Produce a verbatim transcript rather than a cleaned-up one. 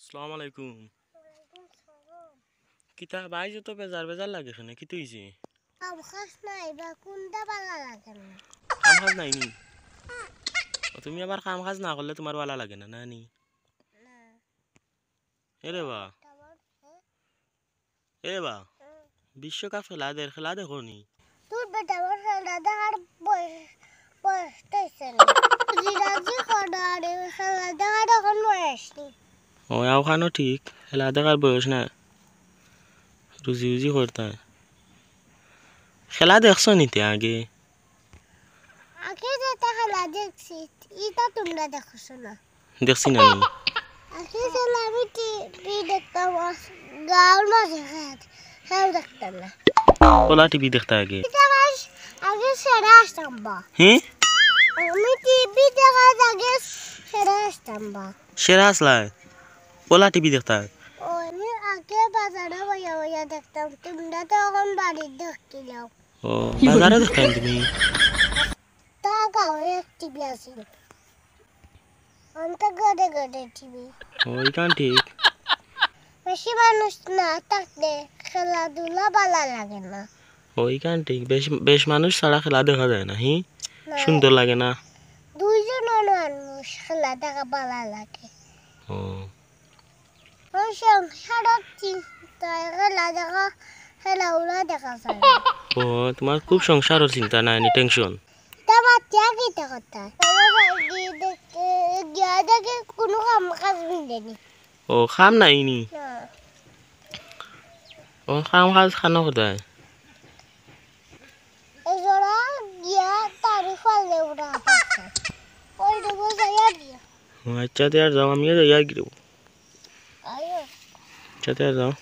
আসসালামু আলাইকুম। কিতা ভাই, যত বেজার বেজার লাগে কেনে, কিতা অইছে? কাম কাজ নাই বা, কুনটা বালা লাগে না। কাম কাজ নাই নি? ও, তুমি আবার কাম কাজ না করলে তুমার বালা লাগে না, না নি? না। এরে বা। এরে বা। বিশ্বকাপ খেলা দের, খেলা দেখো নি? তোর বেটা, আমার খেলা দেখার বয়স, বয়স তো হইছে না। রুজি রাজি কর না রে, খেলা দেখার এখন বয়স নি। ও, অখানও ঠিক, খেলা দেখার বয়স না। রুজি রুজি করতা। খেলা দেখছো নি তে আগে? আগে যেটা খেলা দেখছি, ইটা তুমরা দেখছো না। দেখছি না নি? আগে খেলা আমি টিভি দেখতাম, আর গাঁওর মাঝে খেলা, কেউ দেখতাম না। পোলা টিভি দেখতা আগে? ইটা আগে, আগে সেরা আসতাম বা। হে? আমি টিভি দেখার আগে সেরা আসতাম বা। সেরা আসলায়? পোলা টিভি দেখতা? ও, আমি আগে বাজারো বইয়া বইয়া দেখতাম, তুমরা তো এখন বাড়িত দেখতায়। ও, বাজারো দেখতায় তুমি? তা গাঁওর এক টিভি আছিল। অখন তো ঘরে ঘরে টিভি। ও, ইখান ঠিক। বেশি মানুষ না থাকলে খেলাধুলা বালা লাগে না। ও, ইখান ঠিক। বেশ, বেশ মানুষ ছাড়া খেলা দেখা যায় না, হি? না। সুন্দর লাগে না। দুইজন মানুষ খেলা দেখা বালা লাগে। ও। ওই সংসারর চিন্তায় খেলা দেখা, খেলাধুলা দেখা যায় না। ও, তুমার খুব সংসারর চিন্তা না নি, tension? তা মাতিয়া কিতা কথা? গিয়া দেখি কুনু কাম কাজ মিলে নি। ও, কাম নাই নি? না। ও, কাম কাজ খানো কোথায়? এজরা গিয়া তারি ফালে উড়া পাচ্ছে। ওই দেবো যাইয়া গিয়া। ও, আচ্ছা, তে আর যাও, আমিও যাই আর কি দেবো। আচ্ছা, তে আর যাও।